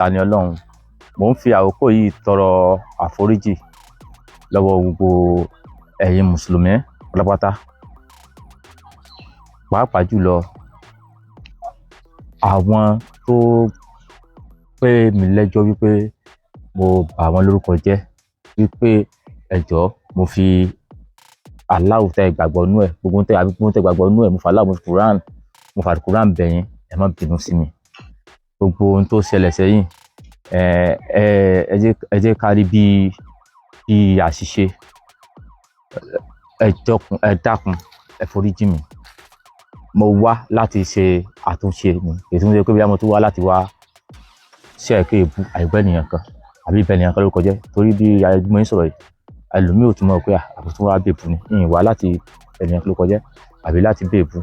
Tani Ọlọ́run, mò ń fi àkókò yìí tọrọ àforíjì lọ́wọ́ gbogbo ẹ̀yin mùsùlùmí pátápátá, pàápàá jùlọ àwọn tó pè mí lẹ́jọ́ wípé mo bà wọ́n lórúkọ jẹ́, wípé ẹ jọ̀ọ́, mo fi Allahu tẹ́ ẹ gbàgbọ́ nú ẹ̀, gbogbo tẹ́ àbí gbogbo tẹ́ ẹ gbàgbọ́ nú ẹ̀, mo fi Allah, mo fi Quran, mo fi Quran bẹ̀ yín, ẹ má bínú sí mi. Gbogbo ohun tó ṣẹlẹ̀ sẹ́yìn, ẹ ẹ ẹ jẹ́ ká rí bí àṣìṣe. Ẹ jọkun, ẹ dákun, ẹ foríjì mi. Mo wá láti ṣe àtúnṣe mi èyí tó ń ṣe pé bí mo tún wá láti wá ṣe ẹ̀kẹ́ èébú àìgbẹ́ ènìyàn kan àbí ìbẹ̀ ènìyàn kan lórúkọ jẹ́, torí bí mo ń sọ̀rọ̀ yìí, ẹlòmíì ò tún mọ̀ pé àbí tún wá bèbú ni. Ìyìn wá láti ènìyàn kan lórúkọ jẹ́ àbí láti bèbú.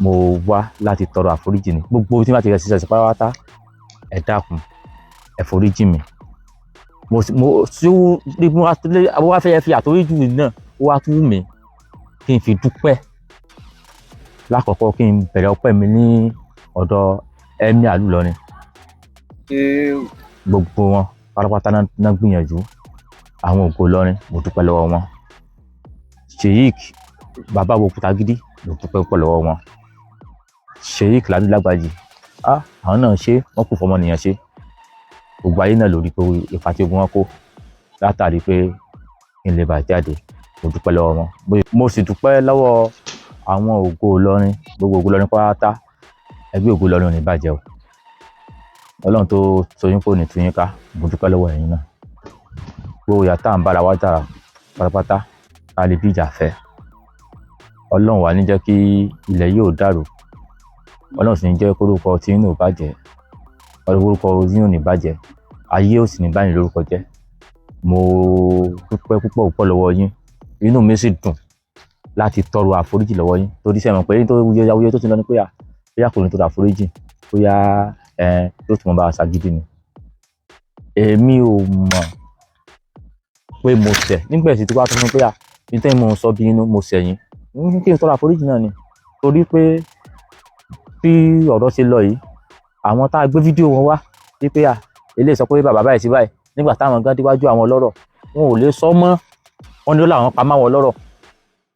Mo wá láti tọrọ àforíjì ni. Gbogbo tí wọ́n ti rẹ̀ ṣiṣẹ́ pátápátá, ẹ dákun, ẹ foríjì mi. Mo mo tí ó mo wá fẹ́ fi àforíjì náà, ó wá tún wù mí kí n fi dúpẹ́. Lákọ̀ọ́kọ́, kí n bẹ̀rẹ̀ ọpẹ́ mi ní ọ̀dọ̀ Emir ìlú Ìlọrin. Gbogbo wọn pátápátá náà gbìyànjú. Àwọn Ògo Ìlọrin, mo dúpẹ́ lọ́wọ́ wọn. Sheik bàbá wo Òkútagídí, mo dúpẹ́ púpọ̀ lọ́wọ́ wọn. Sheik Lamido Lágbàjì, ah, àwọn náà ṣe, wọ́n kù fọmọnìyàn ṣe. Gbogbo ayé náà lórí pé ipa tí ogun wọn kó látàrí pé kí n lè bà jáde, mo dúpẹ́ lọ́wọ́ wọn. Mo sì dúpẹ́ lọ́wọ́ àwọn Ògo Ìlọrin, gbogbo Ògo Ìlọrin pátá. Ẹgbẹ́ Ògo Ìlọrin ò ní bàjẹ́ o. Ọlọ́run tó soyún kò ní tú yín ká. Mo dúpẹ́ lọ́wọ́ ẹ̀yin náà. Gbogbo ìyà tá à ń bára wa jà pátápátá, ká lè bí ìjà fẹ́. Ọlọ́run wà ní jẹ́ kí ilẹ̀ yìí ò dàrú. Ọlọ́run sì ní jẹ́ kórúkọ tí inú ò bàjẹ́, orúkọ yín ò ní bàjẹ́, ayé ò sì ní báyìí lórúkọ jẹ́. Mo dúpẹ́ púpọ̀ púpọ̀ lọ́wọ́ yín. Inú mi sì dùn láti tọrọ àforíjì lọ́wọ́ yín, torí sẹ́wọ̀n pé tó awuyewuye tó ti lọ ni pé à bóyá kò ní tọrọ àforíjì, bóyá ẹ yóò tún mọ bá a ṣagídí ni. Èmi ò mọ̀ pé mo ṣẹ̀ nígbà tí wàá tó fún mi pé à ní tẹ́yìn mo ń sọ bí inú mo ṣẹ̀ yín, kí n tọrọ àforíjì náà ni, torí pé bí ọ̀rọ̀ ṣe lọ yìí, àwọn tá a gbé fídíò wọn wá wípé à eléyìí sọ pé bàbá báyìí sí báyìí, nígbà táwọn gan déwájú àwọn ọlọ́rọ̀, wọn ò lè sọ mọ́. Wọn ní ó làwọn pa máwọn ọlọ́rọ̀.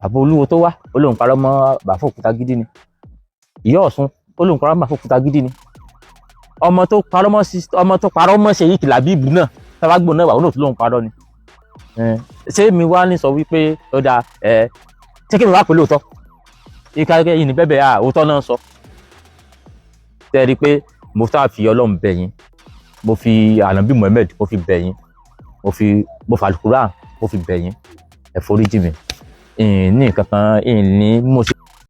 Bàbá olúwo tó wá, ó lóun parọ́ mọ́ bàbá Òkútagídí ni. Ìyá Ọ̀ṣun, ó lóun parọ́ mọ́ bàbá Òkútagídí ni. Ọmọ tó parọ́ mọ́, ọmọ tó parọ́ mọ́ Sheik Labeeb náà, tábàgbò náà wà, ó náà tó lóun parọ́ ni. Ṣé mi wá ní sọ wípé ó dáa? Ẹ ṣé kí mi wá pè lóòótọ́ ìka yìí ní bẹ́bẹ̀ à òótọ́ náà sọ. Tẹ́ ẹ rí i pé mo sáà fi Ọlọ́run bẹ̀ yín, mo fi Ànábì Muhammed, mo fi bẹ̀ yín, mo fi Alukuran, mo fi bẹ̀ yín, ẹ foríjì mi. Ìní nǹkan kan ìní mo ṣe.